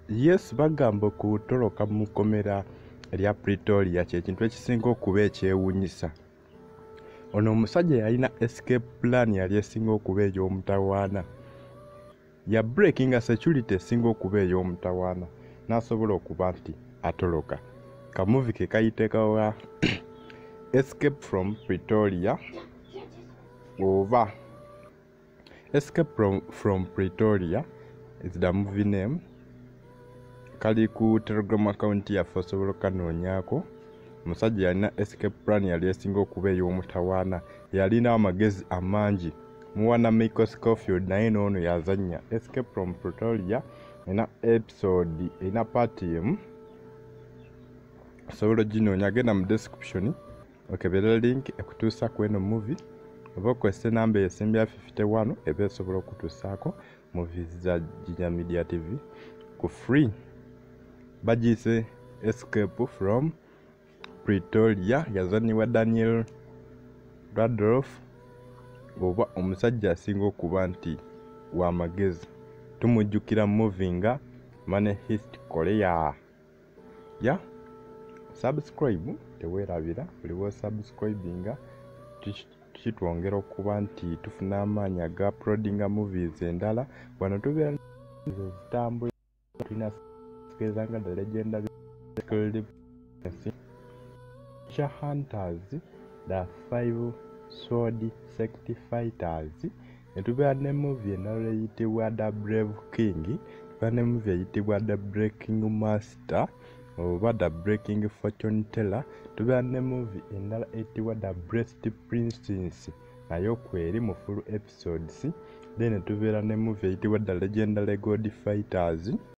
Yes, bagamba okutoloka mu kkomera erya Pretoria kyekintu ekisinga okuba ekyewuunyisa. Ono omusajja yalina escape plan yali esinga okuba ey'omutawaana. Ya breakinga security esinga okuba ey'omutawaana n'asobola okuba nti atoloka. Ka movie ke kayitibwa Escape from Pretoria oba Escape from Pretoria is the movie name. Kali ku Telegram account yaffe, osobola okukanoonyaako. Omusajja yalina escape plan yali esinga okuba ey'omutawaana, yalina amagezi amangi. Muwana Michael Scofield naye n'ono yazannya. Escape from Pretoria erina episode, erina part emu, osobola oginoonya. Genda mu description okebere link ekutuusa ku eno movie, oba okozesa enamba esembya 51 eba esobola okutuusaako movies za Jinja Media TV ku free. Bagiyise Escape from Pretoria, yazannibwa Daniel Radcliffe oba omusajja asinga okuba nti w'amagezi. Tumujjukira movie nga Money Heist Korea. Ya subscribe, teweerabira buli w'osubscribinga kitwongera okuba nti tufuna amaanyi aga uploadinga movies endala. Wano tubeera zitambula, tulina sigeza nga The Legendary Hunters, The Five Sword Sect Fighters, ne tubeera ne movie endala eyitibwa The Brave King, tubeera ne movie eyitibwa The Breaking Master oba The Breaking Fortune Teller, tubeera ne movie endala eyitibwa The Blessed Princess, nayo kweri mu full episodes. Then ne tubeera ne movie eyitibwa The Legendary God Fighters.